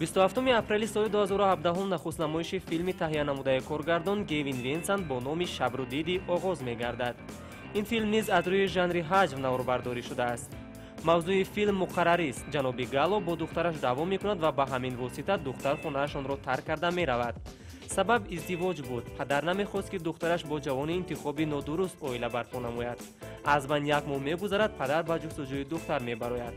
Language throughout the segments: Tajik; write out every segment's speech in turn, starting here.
27 апрели соли 2017 нахустнамоиши филми таҳиянамудаи коргардон Гевин Винсант бо номи «Шабру дидӣ» оғоз мегардад. Ин филм низ аз рӯи жанри ҳаҷв наворбардорӣ шудааст. Мавзӯи филм муқаррарист. Ҷаноби Гало бо духтараш даъво мекунад ва ба ҳамин восита духтар хонаашонро тарк карда меравад. Сабаб издивоҷ буд. Падар намехост, ки духтараш бо ҷавони интихоби нодуруст оила барпо намояд. Аз байн як моҳ мегузарад, падар ба ҷустуҷӯи духтар мебарояд.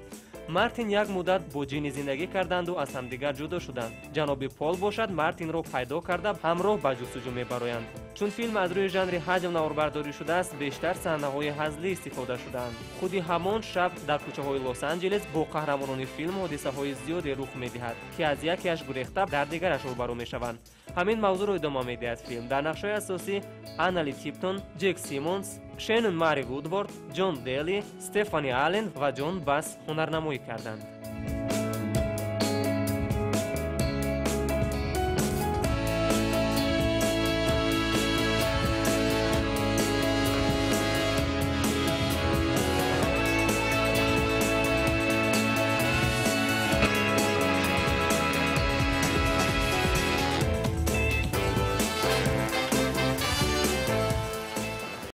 Мартин як муддат бо Ҷини зиндагӣ карданду аз ҳамдигар ҷудо шуданд. Ҷаноби Пол бошад, Мартинро пайдо карда, ҳамроҳ ба ҷустуҷӯ мебароянд. Чун филм аз рӯи жанри ҳаҷв наворбардорӣ шудааст, бештар саҳнаҳои ҳазлӣ истифода шудаанд. Худи ҳамон шаб дар кӯчаҳои Лос-Анҷелес бо қаҳрамонони филм ҳодисаҳои зиёде рух медиҳад, ки аз якеаш гурехта, дар дигараш рӯбарӯ мешаванд. Ҳамин мавзӯъро идома медиҳад филм. Дар нақшҳои асосӣ Анали Типтон, Ҷек Симонс, Шеннон Мари Вудворд, Ҷон Дели, Стефани Аллен ва Ҷон Бас ҳунарнамоӣ карданд.